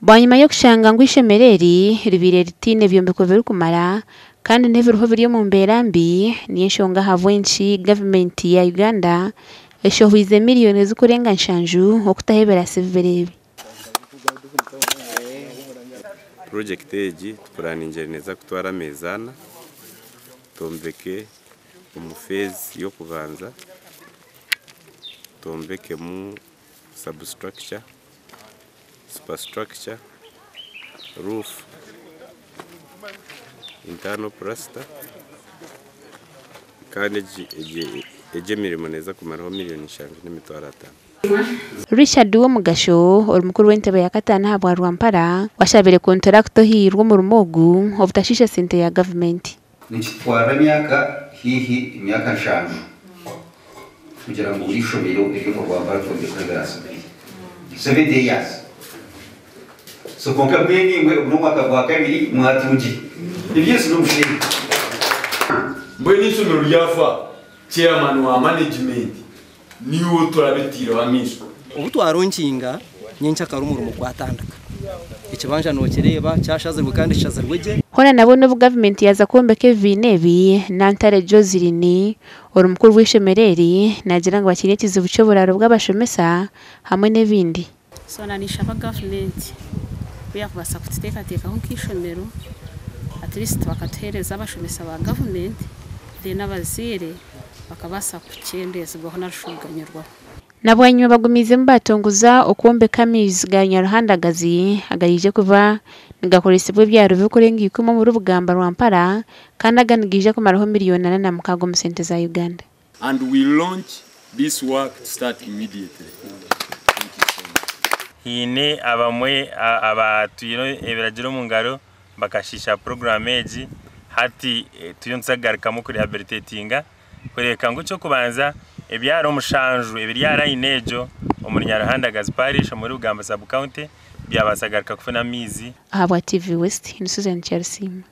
Bwanyima y'okushanga ngu eishomero eri ribaire ritaine byombeko birikumara kandi n'ebiriho biri omu mbeera mbi, niyo enshonga ahabw'enki gavumenti ya Uganda eshohoize miriyoni ezirikurenga 7 okutaho ebirasi bibiri ebi. Purojekiti egi tupuraningire neeza kutwara ameezi ana, twombeke omu feezi y'okubanza, twombekemu substructure, superstructure, roof, internal plaster kandi egi emirimo neeza kumaraho miriyoni 7,500,000. Richard Womugasho, ori mukuru w'entebe ya kataano ahabwa Rwampara, washabire konturakita ohairwe omurimo ogu obutashiisha sente ya gavumenti. Nikitwara emyaka haihi emyaka 70 kugira ngu buri ishomero ery'omu Rwampara twombekwe ebirasi bibiri. 70 years. So kwonka mbwenu imwe ogu n'omwaka gwa kabiri mwatungire. Eby'ensi n'omusheenyi. Mbwenu eishomero ryafa, chairman wa management niiwe ou turabe tutaireho amaisho. Obu twaronkinga nyenkyakare omurimo gwatandika. Ekibanja nokireeba kyashazirwe kandi kishazirwe gye. Hoona nabwo n'obu gavumenti yaaza kwombeka ebibiina ebi, Nantare Joseline, ori mukuru w'eishomero eri, naagira ngu bakiine ekizibu ky'oburaaro bw'abashomesa hamwe n'ebindi. So na ninshaba gavumenti ku yaakubaasa kututeekateekaho nk'eishomero, at least bakatuheereza abashomesa ba gavumenti, then abazaire bakabaasa kukyendezibwaho nari shi kuganyirwaho. Na bwanyima bagumiizemu baatongoza okwombeka amaizi ga Nyaruhandagazi agaraije kuba nigakoresibwa ebyaro birikurenga 10 omuri Bugamba Rwampara kandi aga nigaija kumaraho miriyoni 46 omu sente za Uganda. And we launch this work to start immediately. Thank you so much. Haine abamwe abatwire ebiragiro omu ngaro bakashiisha puroguraamu egi. Hati turiyo nituza kugarukamu kurehabilitatinga kureebeka ngu eky'okubanza ebyaro 7 ebiri aha layini egyo omuri Nyaruhandagazi Parish omuri Bugamba sub-county byabaasa kugaruka kufuna amaizi. Ahabwa TV West, ni Susan Kyarusiima.